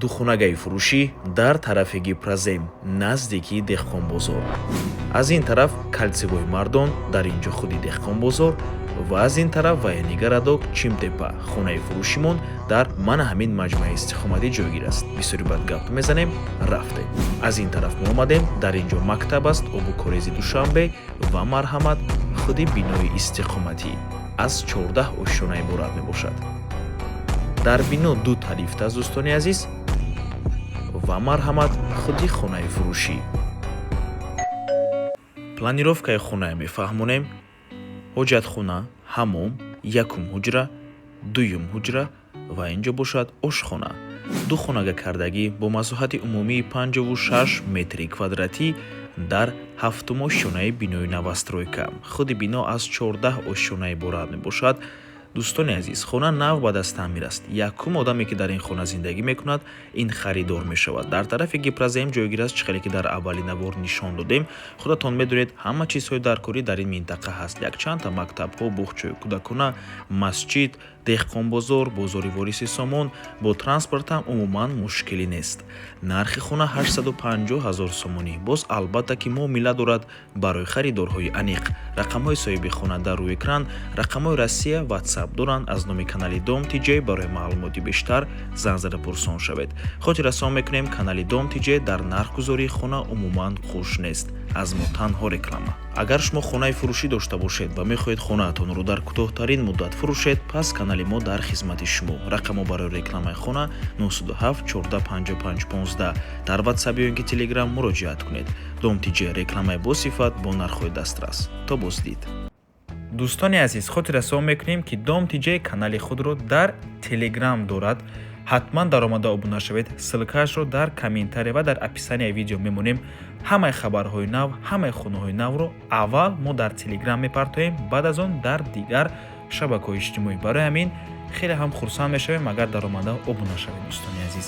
Духонагаи фурӯшӣ дар тарафи Гипрозем, наздикии Деҳқонбозор. Аз ин тараф кольцевой Мардон, дар ин ҷо худи Деҳқонбозор ва аз ин тараф военный городок, Чимтепа. Хонаи фурӯшимон дар мана ҳамин маҷмӯаи истиқоматӣ ҷойгир аст. Бисёри бад гап мезанем, рафтем. Аз ин тараф мо омадем, дар ин ҷо мактаб аст, обу корези Душанбе ва марҳамат, худи бинои истиқоматӣ аз 14 ошёна иборат мебошад. Дар бино дута лифт аст, дӯстони азиз, ва марҳамат, худи хонаи фурӯшӣ. Планировкаи хонае мефаҳмонем: ҳоҷатхона, ҳаммом, якум ҳуҷра, дуюм ҳуҷра ва ин ҷо бошад ошхона. Ду хонага кардагӣ бо масоҳати умумии 56 метри квадратӣ дар ҳафтум ошёнаи бинои новостройка. Худи бино аз 14 ошёна иборат мебошад. Дӯстони азиз, хона нав ба даст таъмир аст. Якум одаме, ки дар ин хона зиндагӣ мекунад, ин харидор мешавад. Дар тарафи Гипрозем ҷойгир аст, чӣ хеле ки дар аввали навор нишон додем. Худатон медонед, ҳама чизҳои даркорӣ дар ин минтақа ҳаст: якчандта мактабҳо, буғчаи кӯдакона, масҷид, Деҳқонбозор, бозори Вориси Сомон. Бо транспорт ҳам умуман мушкилӣ нест. Нархи хона 850 ҳазор сомонӣ. Боз, албатта, ки муомила дорад. Барои харидорҳои аниқ рақамҳои соҳиби хона дар рӯи экран, рақамҳои Россия, Ватсап доранд. Аз номи канали Дом Тиҷ барои маълумоти бештар занг зада пурсон шавед. Хотиррасон мекунем, канали Дом Тиҷ дар нархгузории хона умуман хуш нест, аз мо танҳо реклама. Агар шумо хонаи фурӯшӣ дошта бошед ва мехоҳед хонаатонро дар кӯтоҳтарин муддат фурӯшед, пас канали мо дар хизмати шумо. Рақамҳо барои рекламаи хона 907 14 55 15. Дар Ватсап ё ин ки Телеграм муроҷиат кунед. Дом Тиҷ: рекламаи босифат бо нархҳои дастрас. То боздид. Дӯстони азиз, хотиррасон мекунем, ки Дом Тиҷ канали худро дар Телеграм дорад. Ҳатман даромада обуна шавед. Ссылка ашро дар комментария ва дар описанияи видео мемонем. Ҳамаи хабарҳои нав, ҳамаи хонаҳои навро аввал мо дар Телеграм мепартоем, баъд аз он дар дигар шабакаҳои иҷтимоӣ. Барои ҳамин хеле ҳам хурсанд мешавем, агар даромада обуна шавед, дӯстони азиз.